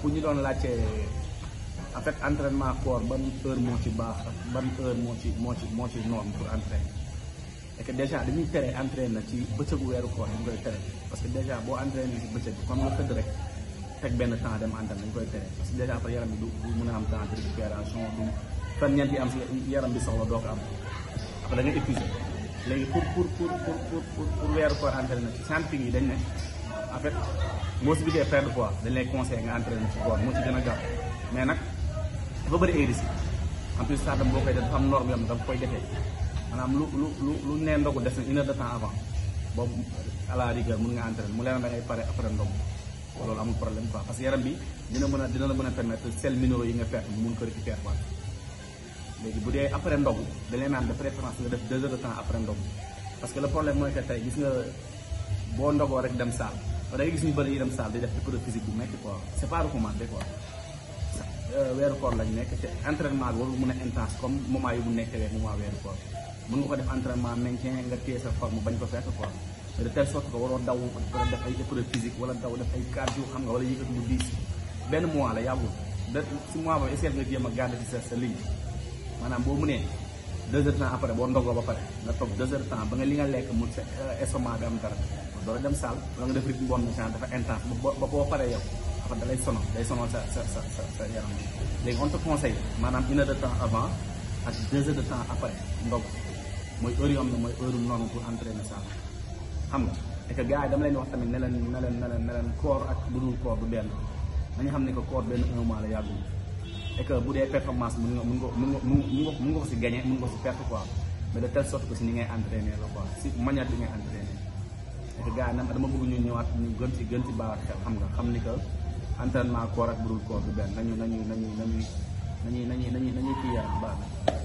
pour ñu doon laajte en fait entraînement corps ban heure moo ci baax ban heure moo ci norme pour entraîner et que déjà dañuy tere entraîner ci bëccëgu weeru koor dañ koy tere parce que déjà boo entraîner ci bëccëg bi comme nga tëdd rek teg benn temps dem entraîner dañ koy tere parce que déjà après yaram bi du mën a am temps de récupération du fan ñeent yi am si yaram bi soxla doo ko am après da ngay épuisé léegi pour weeru koor entraîner ci scientifique yi dañ ne en fait boo si bëggee perdre poids dañ lay conseillé nga entraîné ci koor moo ci gën a gaaw mais nag dafa bëri ay risques en plus sax dama boo koy def dafa am norme yam da nga koy defee maanaam lu nee ndogu des na une heure de temps avant boobu à la rigueur mun nga entraîné mu leen da ngay pare après ndogu loolu amul problème quoi parce que yaram bi dina la mën a permettre sels minéraux yi nga perte mu mun ko récupérer quoi léegi bu dee après ndogu dañ leen naan de préférence nga def 2 heures de temps après ndogu parce que le problème mooy que tey gis nga boo ndogoo rek dem salle da ngay gis ñu bëri yi dem salle di def épreuve physique bu metti quoi c'est pas recommandé quoi weeru koor lañ nekk te entraînement bi warul mën a intense comme moment yi bu nekkee moment weeru koor mën nga ko def entraînement maintien nga téye sa forme bañ ko fekk quoi mais de telle sorte que waroo daw wala def ay épreuve physique wala daw def ay cardio xam nga wala yëkkati lu diis benn mois la yàggul si mois ba essayer nga jéem a garder ci sa ligne maanaam boo mënee 2 heures de temps après boo ndogoo ba pare nga toog 2 heures de temps ba nga li nga lekk mu sa estomac bi am dara doo dem salle wala nga def rythme boo xam ne dafa intense ba boo paree yow après da lay sonal sa yaram léegi on te conseille maanaam 1 heure de temps avant ak 2 heures de temps après ndog mooy heure yoo xam ne mooy heure norme pour entraîner salle xam nga et que gars yi dama leen wax tamit ne leen koor ak bu dul koor du benn nañu xam ne que koor benn 1 mois la yàggul et que bu dee performance mun nga ko si gagner mun nga ko si perte quoi mais de telle sorte que si ni ngay entraîner la quoi si manière bi ngay entraîner et que gars yi dama bëgg ñu ñëwaat ñu gën ci baax xel xam nga xam ni que entraînement koor ak bu dul koor du benn nañu kii yaram baax na